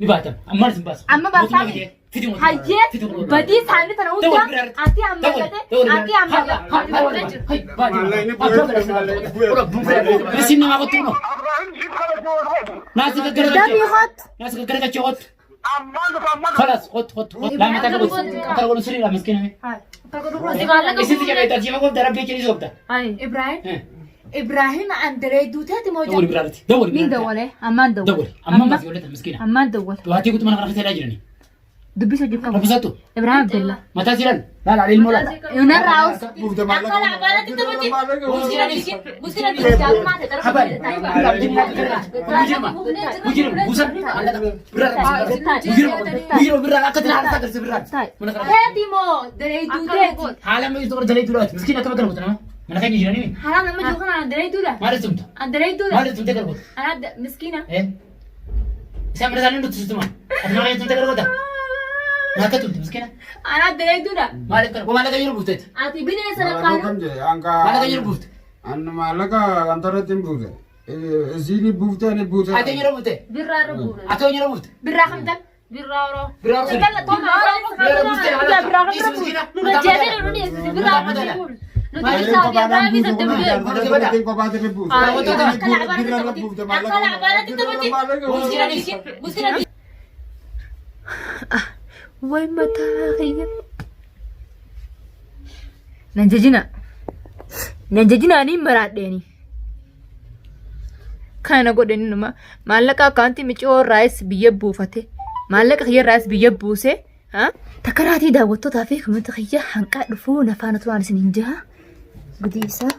Ni baatama. Ammaan isin baasa. Amma baasaa Mootummaa fidee. Fidi mootummaa. Hayyee Fidi mootummaa. badii isaanii tana hunda Dawwal biraa irratti. ati ammallatee ati ammallatee. Isin namaa kottu kunoo. Naasi gaggaragachee. Damii kottu. Naasi gaggaragachee kottu. Kalas kottu kottu kottu. Laa mataa godhu. Akka godhu sirriidha miskiina. Isitti jabeetta jima goofta rabbii jedhi soobda. Ibrahim Ibrahim Andaree duuteeti moo Dawwal biraa irratti. Dawwal Nin biraa irratti. dawwale ammaan Dawwal. dawwale. Ammaan baasii wallata miskiina. Ammaan dawwale. Du'aatii guutuu mana kana keessa jirani. Dubbisa hojii qabu. Rabbisattu. Ibrahim Abdullah. Mataa jiran. Laala ilmoo laala. Yunarraa aus. Buufte maallaqa. Teeti moo daree duuteeti. Haala nama jiru kana daree duudha. Daree duudha. Ana miskiina. Ana daree duudha. Ati bineensa lakkaa'u. Annu maallaqa wanta irratti hin buute. Isiin buufte ani buute. Birraa irra buure. Birraa kamtan. Birraa oroo. Birraa oroo. Intala tooma. Birraa buustee Birraa birraa Dhiisi miskiina. Nu gajjeesee nu dhiyeessisi. Birraa oroo buure. Nuti ibsaa fi Abrahaamii sadda bulee. Way mataa kiyya. Nan jajina. Nan jajina ani maraadheeni. Kana godhani numa maallaqa akkaantii miciyoo irraayis biyya buufate. Maallaqa kiyya irraayis biyya buuse. Takaraatii daawwattootaa fi kunuunsa kiyya hanqaa dhufuu nafaana turaan isin hin jiha. Gudii isaa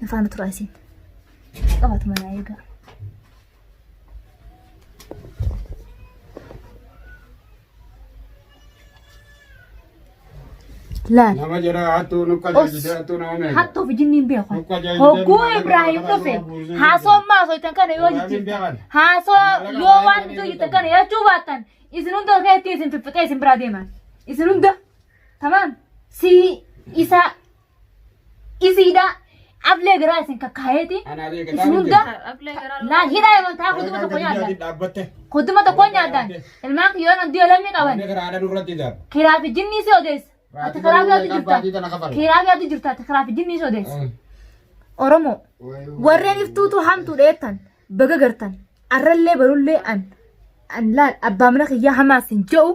nafaana turaa isin. Qabaatu manaa eegaa. Laal. Nama jira hattuu nu qajeelchite hattuu nama meeqa. Hattuuf jinni hin beeku. Nu qajeelchite Hogguu maallaqa Ibraahim maallaqa dhufe buusee. haasoo maasoitan kana yoo Ibraahim jijjiirtan beekan. haasoo Maallaqa yoo waan maallaqa nuti hojjetan kana jechuu baattan isin hunda keetti isin fiffixee isin biraa deeman. Isin hunda tamaam si isa isiidha aflee garaa isin kakkaayeeti Anaa beeka isin hunda Aflee garaa laal hidhaa yoo taa kutuma tokko nyaatan dhaabbatte. kutuma tokko nyaatan ilmaan kiyyoon hundi lammii qaban Inni karaa nurratti ijaara. kiraa fi jinnii si odeessa ati karaa fi jirta kiraa fi ati jirta ati kiraa fi jinnii si odeessa Oromoo warreen iftuutu hamtuu dheettan baga gartan arrallee barullee an an laal abbaa mana kiyyaa hamaas hin je'u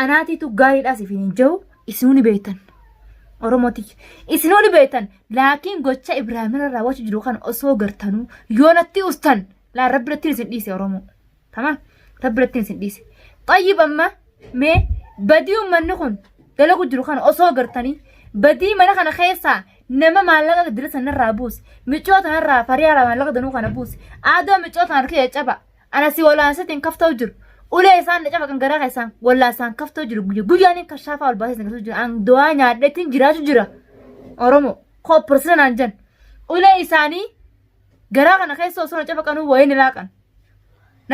anaatiitu gaariidhaas isin hin je'u isinuu ni beektan Oromooti isinuu ni beektan laakiin gocha Ibraahim irra raawwachuu jiru kan osoo gartanuu yoo natti ustan laal rabbi irratti isin dhiise Oromoo tamam rabbi irratti isin dhiise xayyib amma mee badii uummanni kun dalagu jiru kana osoo gartanii badii mana kana keessaa nama maallaqa dira sanarraa buuse micoo tanarraa fariyaarraa maallaqa danuu kana buuse aadoo micoo tan harki caccaba ana si walaansatti kafta'u jiru ulee isaan na cafaqan garaa keessaan wallaasaan kafta'u jiru guyya guyyaan hin kashaafaa ol baasee isin jiru an du'aa nyaadheetiin jiraatu jira oromoo kooppirsina naan jan ulee isaanii garaa kana keessa osoo na cafaqanuu wayii ni laaqan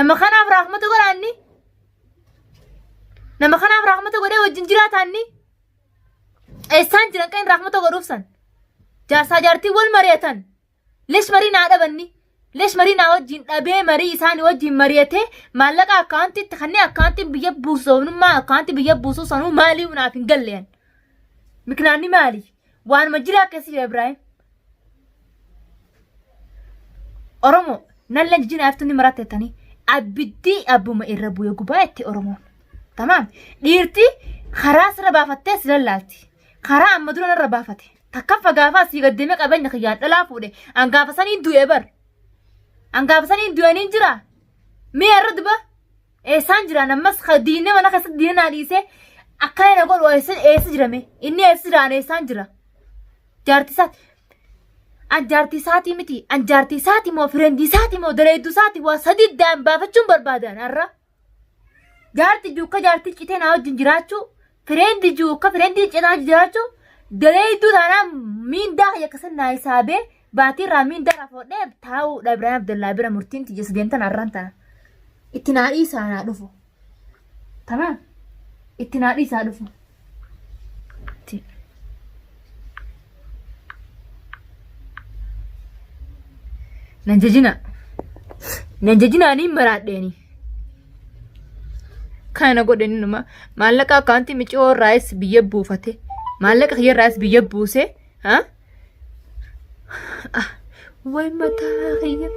nama kanaaf raahmata godhaanni nama kanaaf raahmata godhee wajjin jiraataanni eessaan jiran kan raahmata godhuuf san jaarsaa jaartii wal mari'atan lesh marii naa dhabanni lesh marii naa wajjin dhabee marii isaanii wajjin mari'atee maallaqa akkaawuntiitti kanneen akkaawuntiin biyya buusu sababnummaa akkaawuntii biyya buusuu sanuu maalii naaf hin galleen miknaanni maali waanuma jiraa keessa jira Ibraahim Oromoo nan leenji jina aftunni maratte abiddi abbuma irra bu'ee gubaa itti Oromoon. Tamaam dhiirti karaa sirra baafattee si lallaalti. Karaa amma dura narra baafate. Takkaffa gaafaa sii gaddeemee qabeenya kiyyaan dhalaa fuudhe. An gaafa saniin du'e bar. An gaafa saniin du'aniin jira. Mi'a irra duba. Eessaan jiraan ammas diinee mana keessatti diinee naa dhiisee akkana na godhu eessa eessa jirame inni eessa jira an eessaan jira jaartii isaati an jaartii isaatii miti an jaartii isaati moo firendii isaati moo dareedduu isaati waa sadii daan baafachuun barbaadan har'a jaarti juukka jaartii citee naa wajjin jiraachuu Fireendi jiru akka fireendii cinaa jiraachuu daleeyduu taanaan miindaa kiyya akkasan naa hisaabee baatii irraa miindaa irraa fudhadhee taa'uudha Ibraahim Abdallaa bira murtiin tiyya deemtan har'aan tana. Itti naa dhiisaa naa dhufu. Tamaam. Itti naa dhiisaa dhufu. Itti. Nan jajina. Nan jajina niin maraadheeni. Kana godhe inni numa maallaqa akkaawuntii miciyoo irraayis biyya buufate maallaqa kiyya irraayis biyya buuse ha Ah, way mataa kiyya.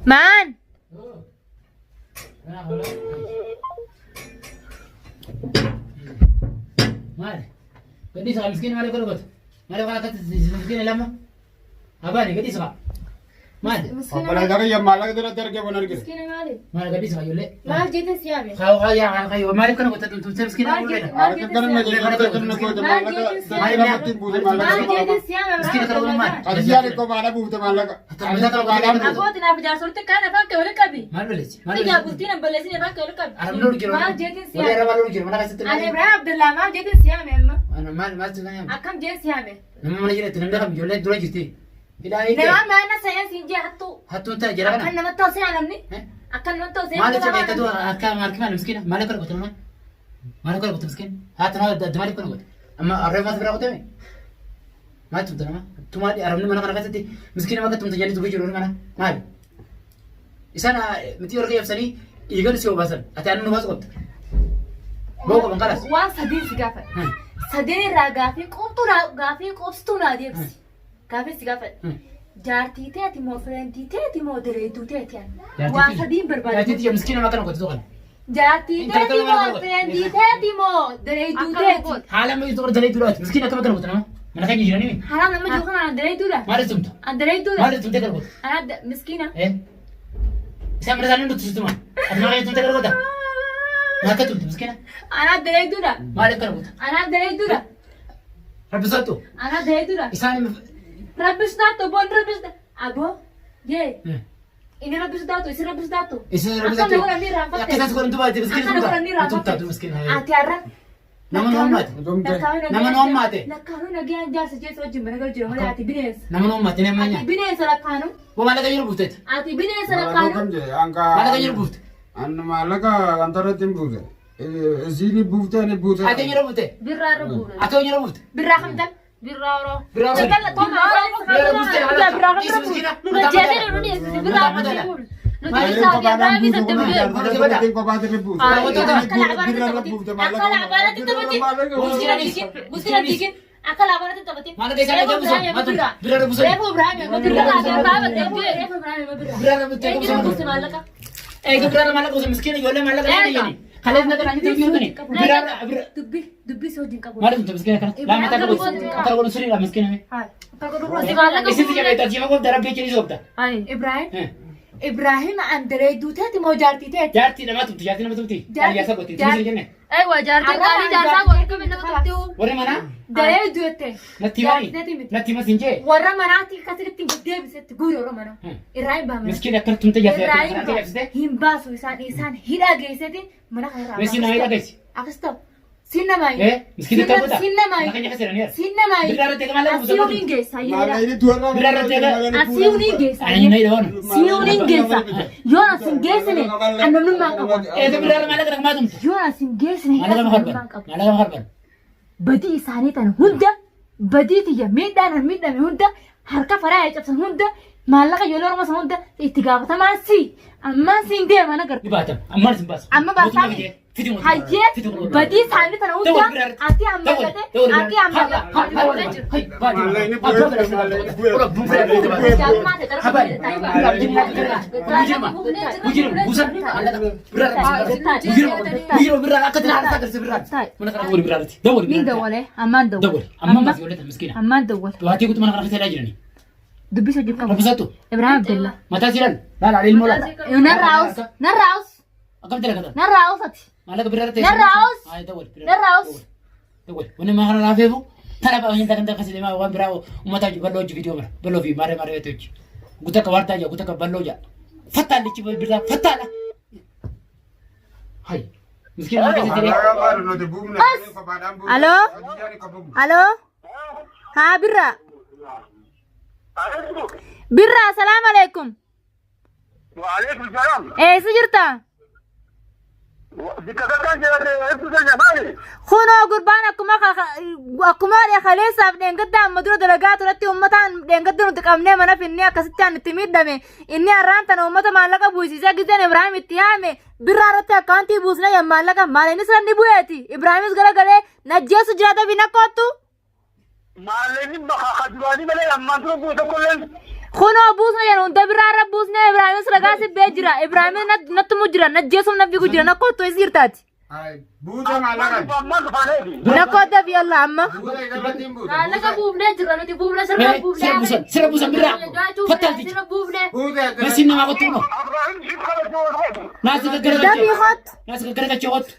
Maan? Maali? Gadhiisa miskiina maali godhu godhu? Maali waan akkatti miskiina lama? Abaani gadhiisa. Maali? Obboleessa kiyya maallaqa duratti argee bona argine. Miskiina maali? Maali gadhiisa ijoollee? Maal jeetin si yaame? Haa haa yaa haa haa maaliif kana gotta tumtumsee miskiina Maal maal jeetin godha? maal Harka jeetin kana si na yaame? jedhe harka kana goote Maal maallaqa jeetin si dachee yaame? lamatti hin buute Maal maallaqa jeetin si yaame? Miskiina kana godhu maali? Qadiyaan kophaadha buufte maallaqa. Abbooti naaf jaarsolti kaan afaan kee wali qabi. Maal balleessi? Maal Ija balleessi? bultiin hin balleessin afaan kee wali qabi. Arabni lolu jiru. Maal jeetin si Walii yaame? arabaa lolu jiru. Mana keessatti Ani Ibrahim Abdullaa maal jeetin si yaame amma? Maal maal maal Akkam jeen si yaame? Nama mana jiretti namni kam ijoollee dura jirti. Hidhaa hiikee. Namaa maana sayyan siin jee hattuu. Hattuun ta'e jara Akkan kana. namatti tolsee namni. Akkan namatti tolsee. Maal jecha beektatu akka maal maal miskiina maal akka godhatu nama maal akka godhatu miskiina haa tanaa adda maaliif kana godhe amma arree maal biraa qotame maal tumta nama tumaa arabni mana kana keessatti miskiina bakka tumta jedhanii dubbii jiru mana maali isaan miti warra cabsanii dhiigan si obaasan ati aannan obaasu qabda boo qaban kalas Waan sadiin si gaafadha. Sadeen irraa gaafii qubtuu naa gaafii qubstuu naa deebisi. Gaafii si gaafadha. Jaartii teeti moo fireentii teeti moo direetuu teeti ani? Waan sadiin barbaada. Jaartii tiyya miskiina makana godhatu kana. Jaartii Intala teeti kana moo godhu. fireentii teeti moo direetuu teeti? Haala amma jirtu qorra dalayduu miskiina akkama kana godhatu nama mana keenya jiranii Haraa nama jiru kana an direetuudha. maal tumta An direetuudha. maal tumte kana godhatu. Ana miskiina. Eh? Isaan mana isaanii nuti situma. Ati maal tumte kana godhata? Maal akka tumte miskiina? Ana direetuudha. Maal kana godhata? Ana direetuudha. Rabbi sotu. Ana direetuudha. Isaan Rabbi sodaattu boon rabbi sodaattu. Aboo jee inni rabbi sodaattu isin rabbi sodaattu. Isin rabbi Akka sodaattu. nama godhanii irraanfatte. Akka isaas godhantu baate miskiina Akka nama tumta. godhanii irraanfatte. Tumtaatu miskiina. Ati har'a. Nama nu hammaate. Nama nu hammaate. Lakkaanuu nagayaan jaarsa jeessa wajjin mana galu jira malee ati bineensa. Nama nu hammaate nama Ati nyaa. bineensa lakkaanuu. Boo maallaqa jiru buufteet. Ati bineensa Maallaqa lakkaanuu. kam jedhe hanga. Maallaqa jiru buufte. Annu maallaqa wanta irratti hin buute. Isiin buufte ani buute. Ati jiru buufte. Birraa irra buufne. Ati jiru buufte. Birraa kamtan. Birraa oroo. Biraa Birraa miskiina. Nu gajjaatee nu dhiyeessite birraa irra buufne. Nuti ibsaa fi Abrahaamii sadde buufne. Akka laabaratti taphatin. Buskina diigin. Akka laabaratti taphatin. Maallaqa isaa irra buusan. Birraa irra buusan. Reefu Ibraahim amma birraa. Reefu Ibraahim amma birraa. Birraa irra buusan. Eenyu buuse maallaqa? Eega birraa irra maallaqa buusan miskiina ijoollee maallaqa illee jedhani. Kalees na kana jiru tuni. Birraa irra birraa. Dubbi dubbi si wajjin qabu. Maal tumte miskiina kana? Laa mataa qabu. Akka godhu sirriidha miskiina. Isin tiyya beektaa tiyya gooftaa rabbii jechuun soobta. Ibraahim Ibraahim Andaree duuteeti moo jaartii teeti? Jaartii nama tumti jaartii nama tumti. Jaartii gooti tumti jenne. Aywa jaartiin qaalii jaarsaa godhe kami nama tumtiu. Warri manaa Daree duute. natti himani natti himas hin jee. Warra manaatti akkasitti hin deebisetti guuri warra manaa. Irraa hin baamne. Miskiina akka tumte Irraa jaartii hin akka jabsite. hin baasu isaan isaan hidhaa geesseti mana kana irraa Miskiina hidhaa geessi. Akkas ta'u. Sin namaayi. Eh miskiina akka godha. Sin namaayi. Mana keenya keessa jiraniira. Sin namaayi. Birraa irratti eega maallaqa buusan. Asii uniin geessa. Maallaqa inni du'arraa Birraa irratti eega. Asii uniin geessa. Ani na hidha hoon. Asii uniin geessa. Yoon as hin geessine annamnummaa qabu. Eega birraa irra maallaqa dhaqmaa tumte. Yoon as hin geessine Maallaqa ma annamnummaa harban. qabu. Maallaqa ma harban. Badii isaanii tan hunda badii tiyya miidhaan an miidhame hunda harka faraa cabsan hunda maallaqa ijoollee Oromoo san hunda itti gaafatamaan si ammaan siin deema na garga. Dhibaatam. Ammaan isin baasa. Amma baasaa Mootummaa fidee. Fidi mootummaa. Hayyee Fidi mootummaa. badii isaanii tana hunda ati hammalate ati hammalate. Min dawwale ammaan dawwale ammaan dawwale dubbisa hojii qabu. Ibrahim Abdullah. Narraa'us narraa'us narraa'us ati narraa'us narraa'us. Wanni mana kana laafeefu tana ba'a hin takan takan deemaa waan biraa uummata hojii bal'oo hojii viidiyoo mara bal'oo fi maaree maaree hojii guutuu akka waartaa jaa guutuu akka bal'oo jaa fattaan lichi biraa fattaadha. Hay miskiin mana keessatti illee Aloo? Aloo? Haa birraa. Birraa salaam aleekum. Waalaikum salam. Eessa jirta? Bikka kakkaan jedhate ibsu keenya maali? Kunoo gurbaan akkuma akkuma kaleessaaf dheengadda amma dura dalagaa turetti uummataan dheengadda nuti qabnee mana finnee akkasitti aan itti miidhame inni har'aan tana uummata maallaqa buusisee gizeen Ibraahim itti haame birraa irratti akkaantii buusnee yan maallaqa maal inni sirra bu'eeti Ibraahimis garagalee najjeessu jiraata fi nakkoottu. Maallaqni bakka duraanii malee ammaan dura bu'e tokko illee. Kunoo buusna jedhu hunda birraa irra buusnee Ibraahimis ragaa sibbee jira Ibraahimis natti mu jira najjeessuuf na fiigu jira nakkoottu eessa jirtaati. Buuta maallaqa. Ammaan dhufaaneeti. Nakkoota fi Allah amma. Buuta irratti hin buuta. Maallaqa buufnee jirra nuti buufne sirra buufne. Sirra buusan, sirra buusan birraa. Fattaan Sirra buufne. Buuta Nasiin namaa qottu kunoo. Ibrahim siif kabajuu osoo. Naasi Dafii gaggaragacha. kottu. Naasi gaggaragacha qottu.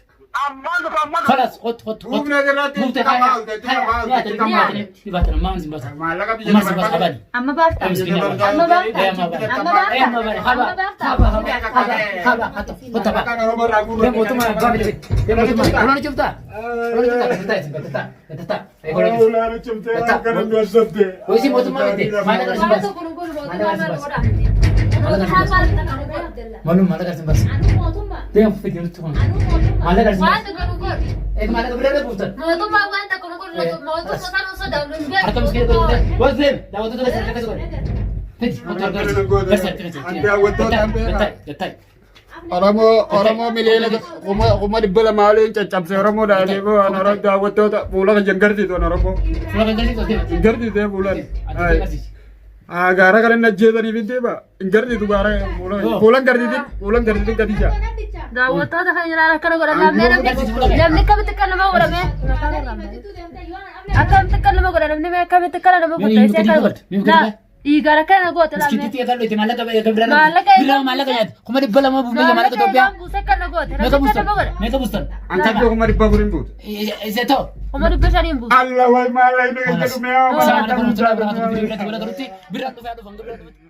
Ammaan dhufa ammaan dhufa. خلاص خد خد خد Buufna irratti مفتي Maallaqa biyya ما سبب خبري Amma baafta. Amma baafta. Amma baafta. Amma baafta. Kan Oromoo irraa guurra. Waan tokko nu godhu mootummaa maal godhaa miti. Mootummaa maal nu godhu? Waan tokko nu godhu. Mootummaa waan tokko nu godhu mootummaa sana osoo daawwannu hin beeknu. Oromoo Oromoo miliyoona kuma dhibba lamaa oliin caccabse Oromoo dhaalee waan Oromoo daawwattoota fuula kan garsiisu Oromoo. Garsiisee fuulaan. Gaara kana hin ajjeesaniif hin deema. Hin garsiisu gaara fuulan garsiisin fuulan garsiisin gadija. Daawwattoota kan jiran akkana godhan namni namni akkamitti akka nama godhame akkamitti akka nama godha namni akkamitti akka nama godha isee akkana godha dhiigaan akkana goota lamee maallaqa eegaan buuse akkana goota namni akka nama godha An tabbee kuma dhibba afuriin buute. kuma dhibba shaniin buuse. Allah wayi maallaqni kan jedhu mi'aawa. السلام عليكم ورحمة الله وبركاته.